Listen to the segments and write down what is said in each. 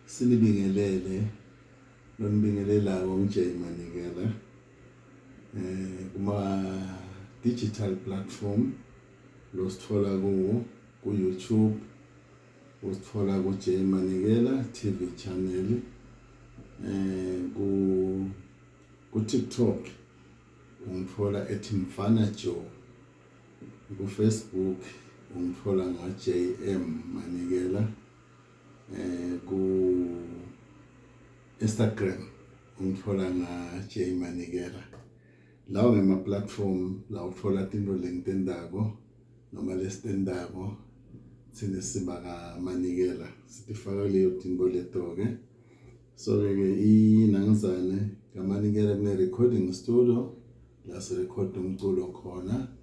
Sinibingelele lonibingelelako ngiJay Manikela eh kuma digital platform losithola kuwo ku YouTube usithola ku Jay Manikela TV channel eh ku ku TikTok ungithola ethi Mfana Joe ku Facebook ungithola nga JM Manikela eh ku Instagram ungithola nga J Manikela lawo ngema platform la uthola tinto lengitendako noma lesitendako thina siba ka Manikela sitifaka kuleyo tinto leto ke so ke ke inangizane kaManikela kune recording studio la sirekhodi umculo khona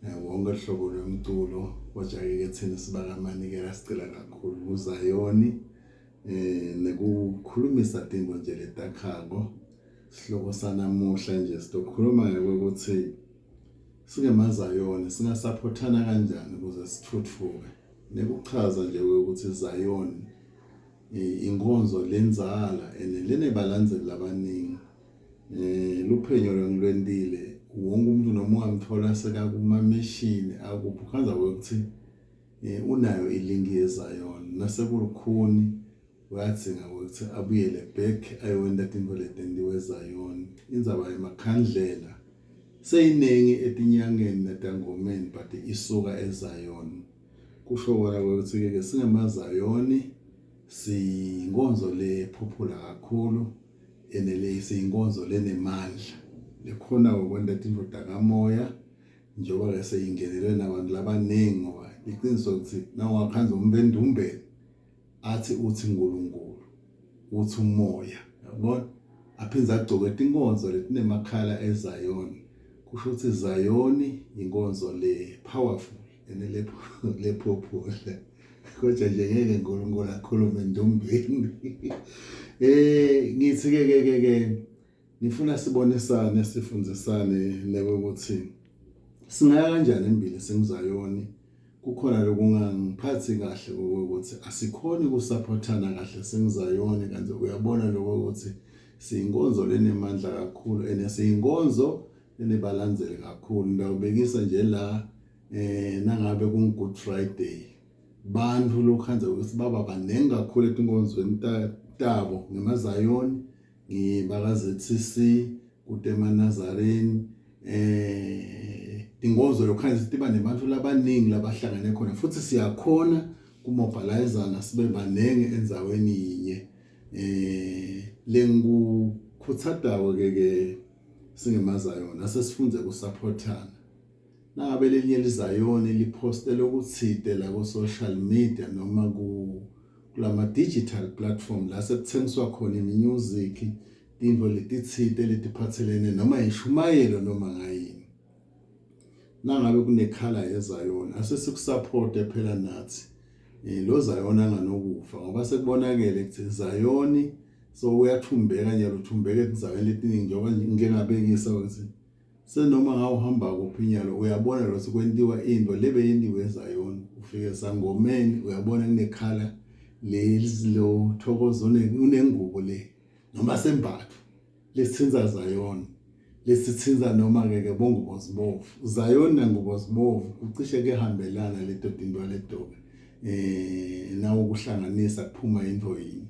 Eh, wonke hlobo lwemculo kodwa-ke ke thina sibakamanikela sicela kakhulu kuzayoni eh nekukhulumisa tinto nje letakhako sihloko sanamuhla nje sitokhuluma ngekuthi singemazayoni singasaphothana kanjani ukuze sithuthuke nekuchaza nje ukuthi Zayoni eh, inkonzo lenzala and lenebalandzeli labaningi Eh luphenyo lwengilwentile wonke umuntu noma ungamthola sekakumamishini akuphi ukhanza ukuthi eh, unayo ilinki yeZion nasekulukhuni uyadzinga ukuthi abuyele back ayowenta tintfo letentiwe eZion indzaba yemakhandlela seyiningi etinyangeni netangomeni but isuka eZion kusho kona ukuthi ke singemazayoni siyinkonzo lephuphula kakhulu enele siyinkonzo lenemandla lekhona ukwenta tintfo takamoya njengoba ke seyingenelwe nabantu labaningi ngoba iqiniso ukuthi nawungakhanza umbendumbeni athi uthi uNkulunkulu uthi umoya yabona aphindze agcoke tinkonzo letinemakhala eZayoni kusho ukuthi Zayoni inkonzo le powerful ene le popular kodwa nje ngeke uNkulunkulu akhulume endumbeni eh ngithi ke ke ke ke ngifuna sibonisane sifundisane nekuthi singaya kanjani embili singizayoni kukhona lokungangiphathi kahle ukuthi asikhoni ukusupportana kahle singizayoni kanti uyabona lokho ukuthi siyinkonzo lenemandla kakhulu ene siyinkonzo enebalandzeli kakhulu ndawubekisa nje la eh nangabe kungu Good Friday bantfu lokhandza ukuthi baba baningi kakhulu etinkonzweni tabo ngemazayoni ngibaka ZCC kutemanazareni eh tinkonzo lokhandza tiba nebantfu labaningi labahlangene khona futhi siyakhona kumobilizana sibe baningi endzaweni yinye eh lengikukhuthadawo ke ke singemazayoni asesifunde kusupportana Nangabe lelinye lizayoni liphostele okuthite la ku-social media noma ku kulama digital platform la sekuthengiswa khona imimusic tintfo letitsite letiphatselene noma ishumayelo noma ngayini nangabe kunekhala yezayoni asesikusupporte phela nathi eh, lo zayoni anganokufa ngoba sekubonakele ukuthi zayoni so uyathumbeka nyalo uthumbeka etindzabeni letiningi njengoba ngike ngabekisa ukuthi Senoma ngawuhamba kuphi nyalo uyabona lo sekwentiwa into lebe yentiwe eZayoni ufike sangomeni uyabona kunekhala leli lo thokozo unengubo le noma sembatho lesithinza Zayoni lesithinza noma ke ke bongubo zibovu Zayoni nangubo zibovu kucishe kehambelana leto tinto letoke eh nawo kuhlanganisa kuphuma into yini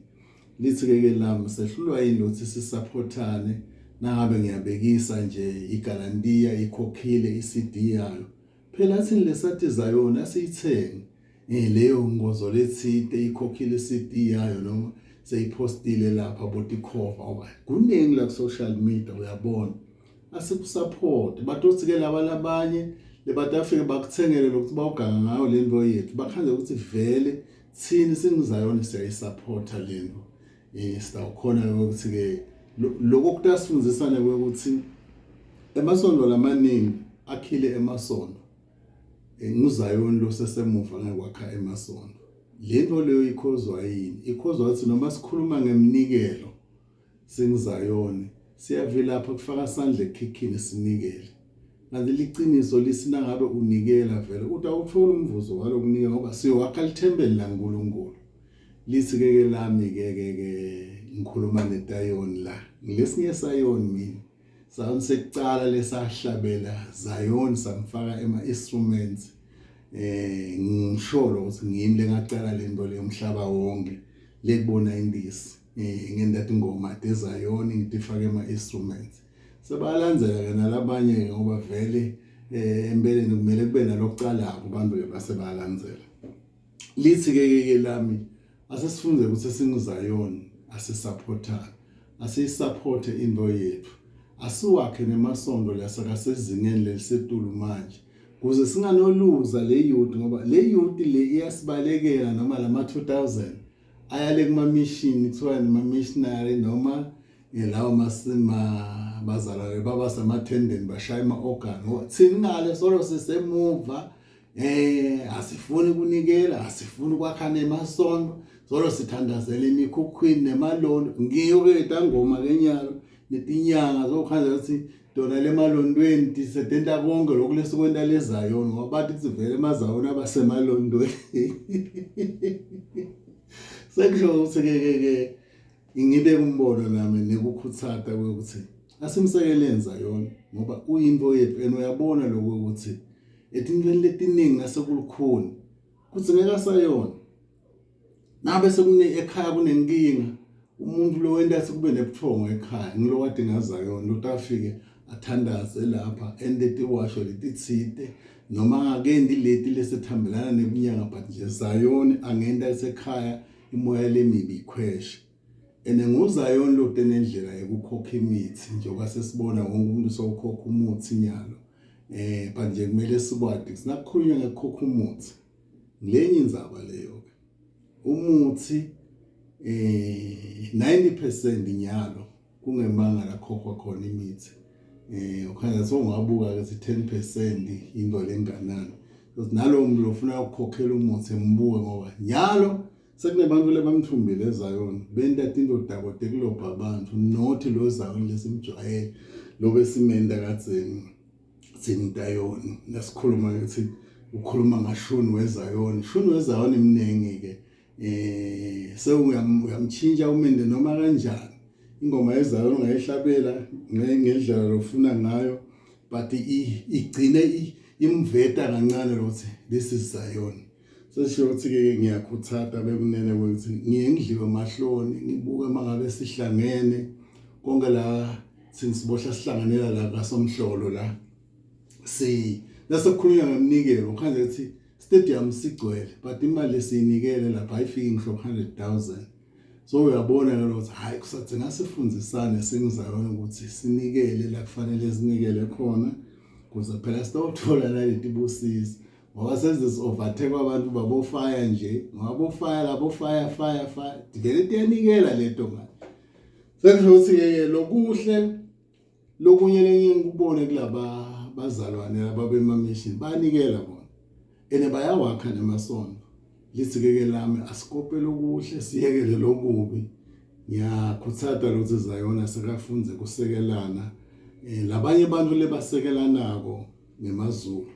Lithi ke ke lami sehlulwa yini ukuthi sisupportane nangabe ngiyabekisa nje igalantiya ikhokhile iCD yayo phela thini lesatiza yona asiyithenge eh leyo ngozo lethinte ikhokhile iCD yayo noma seyipostile lapha botikhova ngoba kuningi la ku social media uyabona asikusupport batothi ke laba labanye lebatafike bakuthengele lokuthi bawuganga ngayo le nto yethu bakhanze ukuthi vele Thini singizayona siyayisupporta lento eh sitawukhona ukuthi ke lokho kutasifundisana ukuthi emasondo lamaningi akhile emasondo eh, nguzayoni lo sesemuva ngekwakha emasondo lento leyo ikhozwa yini ikhozwa ukuthi noma sikhuluma ngemnikelo singizayoni siyavilapha kufaka sandla ekhikhini sinikele kanti liciniso lisi nangabe unikela vele utawuthola umvuzo walokunika ngoba siyowakha lithempeli laNkulunkulu. Lithi ke ke lami ke ke ke ngikhuluma netayoni la. Ngilesinye sayoni mina. Sayoni sekucala lesahlabela Zion samfaka ema instruments. Eh ngisholo ukuthi ngimi lengacala lento le umhlaba wonke lekubona indisi. Eh ngenda tingoma teZion ngitifake ema instruments. Sebalandzela ke nalabanye ngoba vele eh empeleni kumele kube nalokucalako abantu ke base bayalandzela. Lithi ke ke lami asesifunde ukuthi singuZayoni asisupportane asiyisupporte into yethu asiwakhe nemasonto lasakasezingeni lelisetulu manje kuze singanoluza le youth ngoba le youth le iyasibalekela noma lama 2000 ayale kuma mission kuthiwa noma missionary noma lawo masima bazalwane baba semathendeni bashaya ama organ ngoba thina ngale solo sisemuva Eh asifuni kunikela, asifuni kwakha nemasonto, solo sithandazela emikhukhwini nemalondo. Ngiyo ke tangoma ke nyalo netinyanga zokhanza ukuthi tona lemalontweni tisetenta konke lokhu lesikwenta lezayoni ngoba bathi sivele emazayoni abasemalondweni. Sekusho ukuthi ke ke ke ngibe kumbono nami nekukhuthata ukuthi asimsekeleni Zayoni ngoba uyinto yethu and uyabona lokho ukuthi etintweni letiningi nasekulukhuni kudzingeka sayona nabe sekune ekhaya kunenkinga umuntu lo wenta sekube nebuthongo ekhaya ngilo kade ngazayona lotafike athandaze lapha ente tiwasho letitsite noma angakendi leti lesethambelana nebunyanga but nje Zayoni angenta esekhaya imoya lemibi ikhweshe and nguZayoni lo tenendlela yekukhokha imithi njengoba sesibona wonke umuntu sowukhokha umuthi nyalo eh but nje kumele sikwati sinakukhulunywa ngekukhokha umuthi lenye indzaba leyo ke umuthi eh 90% nyalo kungemanga lakhokhwa khona imithi eh ukhanya sowungabuka ke ukuthi 10% into lenganani because nalowo muntu lofuna ukukhokhela umuthi embuke ngoba nyalo Sekunebantu lebamthumbile eZayoni benta tinto tabo tekulobha abantu not lo Zayoni lesimjwayele lo besimenta kadzeni thini Tayoni nasikhuluma ukuthi ukhuluma ngashuni weZayoni shuni weZayoni mningi ke eh sewuyamchinja umende noma kanjani ingoma yeZayoni ungayihlabela ngendlela lofuna ngayo but igcine imveta kancane lokuthi this is Zion Sesisho ukuthi-ke ngiyakhuthata bekunene ukuthi ngiye ngidliwe amahloni ngibuke uma ngabe sihlangene konke la thina sibohla sihlanganela la kaSomhlolo la si nasekukhulunywa ngeminikelo ngikhanze ukuthi stadium sigcwele but imali esiyinikele lapha ayifiki ngisho 100,000 so uyabona ke ukuthi hayi kusadinga sifundisane singizayona ukuthi sinikele la kufanele sinikele khona kuze phela sitothola naleti busisi ngoba senze si-overtake abantu babofaya nje ngoba bofaya labo fire fire fire vele tiyanikela leto manje sekusho ukuthi-ke lokuhle lokunye lenye ngikubone kulaba bazalwane laba bema-mission bayanikela bona and bayawakha nemasonto lithi-ke ke lami asikope lokuhle siyekele lokubi ngiyakhuthata lokuthi zayona sekafunze kusekelana um labanye abantu lebasekelanako ngemaZulu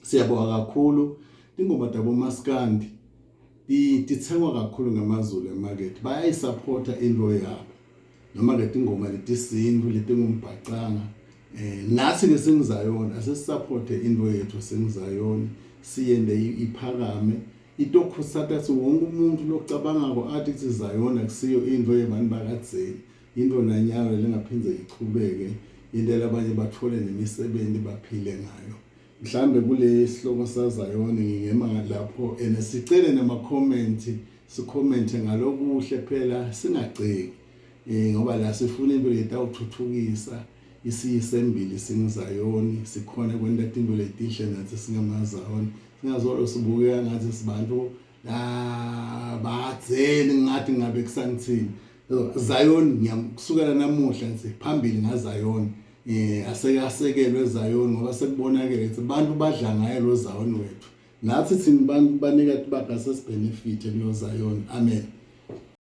siyabonga kakhulu tingoma tabo maskandi tithengwa kakhulu ngamaZulu emakethe bayayisupporta into yabo noma ke tingoma letisintu letingumbhacanga eh nathi ke singizayona asisupporte into yethu singizayona siyende iphakame itokhusata si wonke umuntu locabangako athi sizayona kusiyo into yebantu bakadzeni Into nanyalo lengaphindze ichubeke into labanye bathole nemisebenzi baphile ngayo. Mhlambe kule sihloko saZayoni ngingema lapho and sicele nama comment sikhomente ngalokuhle phela singagceki eh ngoba la sifuna into letawuthuthukisa isiyise embili singuzayoni sikhona kwenta tinto letinhle nathi singamazayoni singazolo sibukeka ngathi sibantu la badzeni ngathi ngabe kusangithini Zion ngiyakusukela namuhla ngithi phambili ngaZion eh aseke asekelwe Zion ngoba sekubonakele ukuthi abantu badla ngaye lo Zion wethu nathi thina bantu banika tibaga sesibenefit kulo Zion amen.